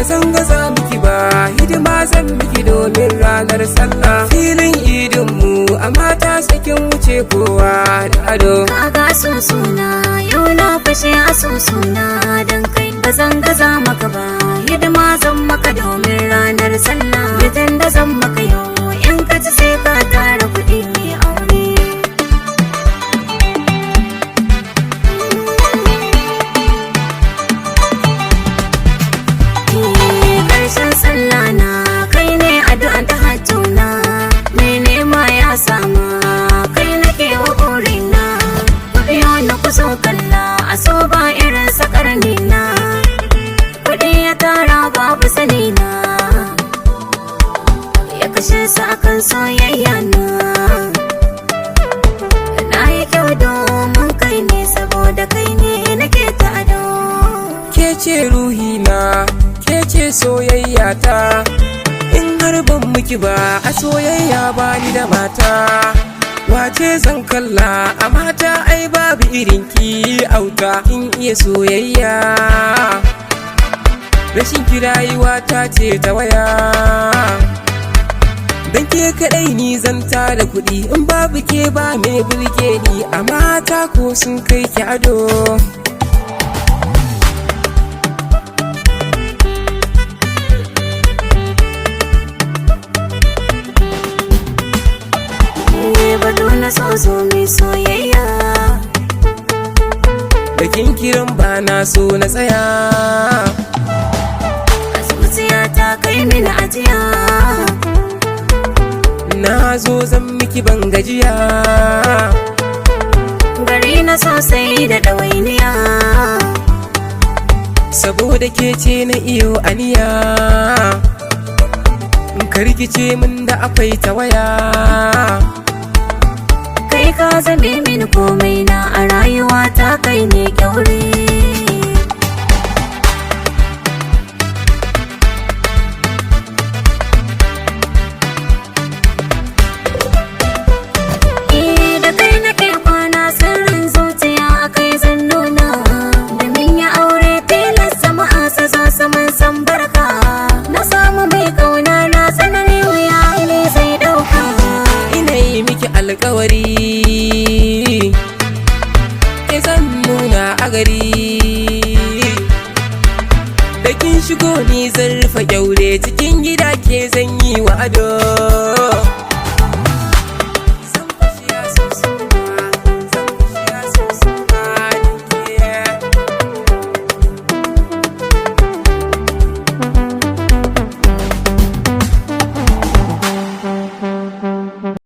Ba zan gaza miki ba, hidima zan miki domin ranar sallah. Filin idin mu a mata sakin wuce kowa da ado. Kaga asusuna yau na fashe asusuna don kai, ba zan gaza maka ba, hidima zan maka domin ranar sallah. Bitan da zan maka yau in ka ci sai ka tara kuɗi mai aure. Karshen sallah na kai ne addu'an ta hajjuna, mai nema ya sama, kai nake wa burina. Ku biyo ni ku zo kalla, a so ba irin sakarni na, kuɗi ya tara babu sani na, ya kashe su akan soyayya na. Na yi kyau domin kai ne, saboda kai ne nake ta ado. Ke ce ruhina, ke ce soyayya ta. In har ban miki ba a soyayya, ba ni da mata. Wace zan kalla a mata? Ai babu irinki auta. Kin iya soyayya, rashin kirayuwa ta ce ta waya. Dan ke kadai ni zan tara kuɗi, in babu ke ba me bulge ni a mata, ko sun kai ki ado. Ne bado na so zo mai soyayya. Da kin kiran ba na so na tsaya. A zuciya ta kai mini ajiya. Na zo zan miki ban gajiya. Gari na sosai da ɗawainiya. Saboda ke ce na iyo aniya, ka rikice min da akwai tawaya. Kai ka zame mini komai na a rayuwa ta, kai ne kyaure. Eh, da kai nake kwana, sirrin zuciya a kai zan nuna. Da min ya aure tilas jama'a su zo su mun san barka. Na samu mai kauna na, tsanani wuya ne zai dauka. Ina yi miki alkawari, ke zan nuna a gari. Da kin shigo ni zan rufe kyaure, cikin gida ke zan yi wa ado.